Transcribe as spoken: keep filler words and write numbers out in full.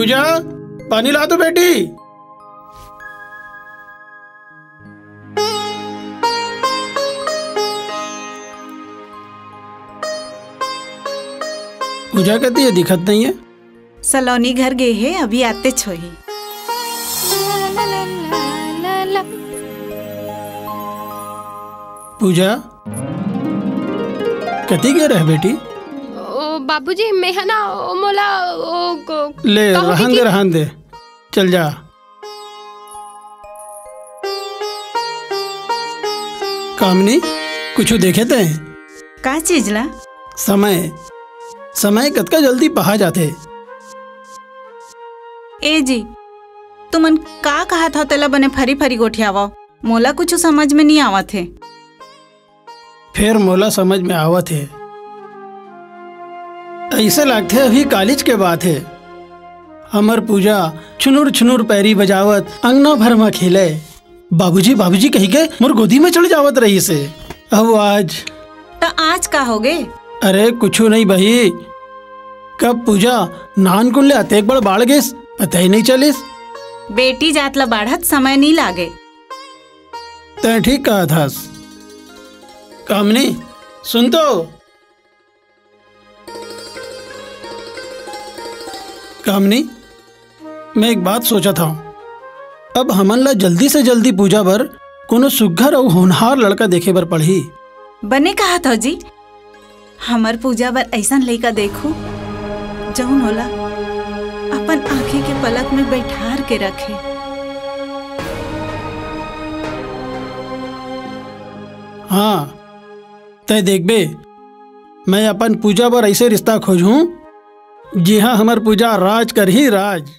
जा, पानी ला दो बेटी। पूजा कति हे, दिखत नहीं हे। सलोनी घर गे हे, अभी आतेच होही। पूजा, कति गे रहे बेटी? ओ बाबूजी, मैं ह ना, ओ मोला, ओ को-, ले, कहूँ रहन कि दे, रहन दे, चल जा। कामिनी, कुछु देखे तैं? का चीज ला? समय, समय कतका जल्दी पहा जाथे। ए जी, तुमन का कहत हव, तेला बने फरी फरी गोठियावव। मोला कुछु समझ में नइ आवत हे। फेर मोला समझ में आवत हे। अइसे लागथे, अभी कालीच के बात हे। हमर पूजा छुनुर छुनुर पैरी बजावत अंगना भर म खेले। बाबूजी, बाबूजी कहिके मोर गोदी में चढ़ जावत रहिस हे। अउ आज त आज का होगे? अरे कुछु नहीं बही, कब पूजा नानकुन ले अतेक बड़ बाढ़ गेस, पता ही नहीं चलिस। बेटी जात ला बाढ़त समय नहीं लागे। तैं ठीक कहत हस। कामिनी, सुन तो। कामिनी, मैं एक बात सोचत हंव। अब हमन ला जल्दी से जल्दी पूजा बर कोनो सुग्घर अउ होनहार लड़का देखे बर पड़ही। बने कहत हव जी, हमर पूजा बर अइसन लइका देखहू, जउन ओला अपन आँखी के पलक में बइठार के रखे। हाँ, तैं देखबे, मैं अपन पूजा बर अइसे रिश्ता खोजहूँ, जिहाँ हमर पूजा राज करही, राज।